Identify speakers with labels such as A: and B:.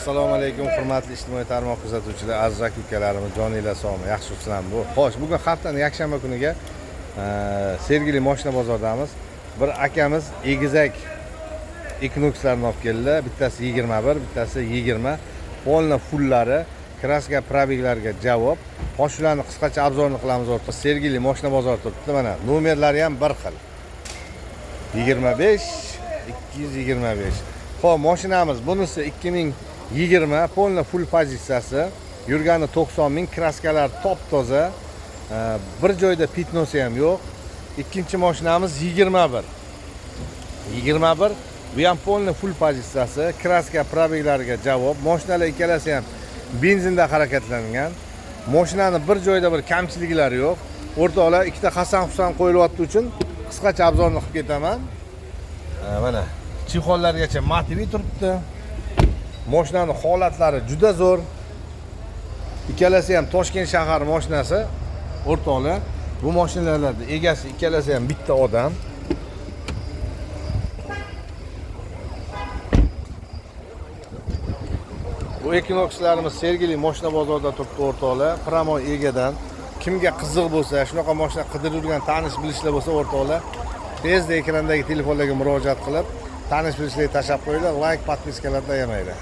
A: Assalomu alaykum, hurmatli ijtimoiy tarmoq kuzatuvchilar, aziz aka ukalarimiz, joninglar sog'mi, yaxshimisizlarmi? Bu xo'sh, bugun haftani yakshanba kuniga Sergeli moshina bozoridamiz. Bir akamiz egizak Equinoxlarni olib keldi. Bittasi 21, bittasi 20. Полный fullari, краска, пробег larga javob. Xo'sh, shularni qisqacha обзор ini qilamiz o'rta. Sergeli moshina bozori turibdi mana. Nomerlari ham bir xil. 25 225. Xo'p, mashinamiz bunisi 2020, полный full pozitsiyasi. Yurgani 90 ming, краска lar top toza. Bir joyda пятно si ham yo'q. Ikkinchi mashinamiz 21. 21, bu ham полный full pozitsiyasi, краска, пробег lariga javob. Mashinalar ikkalasi ham benzinda harakatlangan. Mashinani bir joyda bir kamchiliklari yo'q. O'rtoqlar, ikkita Hasan Husan qo'yilyapti uchun qisqacha обзор ni qilib ketaman. Mana чехол largacha матовый turibdi. Mashinani holatlari juda zo'r. Ikkalasi ham Toshkent shahar mashinasi. O'rtoqlar, bu mashinalarning egasi ikkalasi ham bitta odam. Bu Equinoxlarimiz Sergeli moshina bozorida turibdi o'rtoqlar. Прямой egadan. Kimga qiziq bo'lsa, shunaqa mashina qidirib yurgan tanish bilishlar bo'lsa o'rtoqlar, tezda ekrandagi telefonlarga murojaat qilib, tanish bilishlarga tashlab qo'yinglar, layk, подписка larni ayamanglar.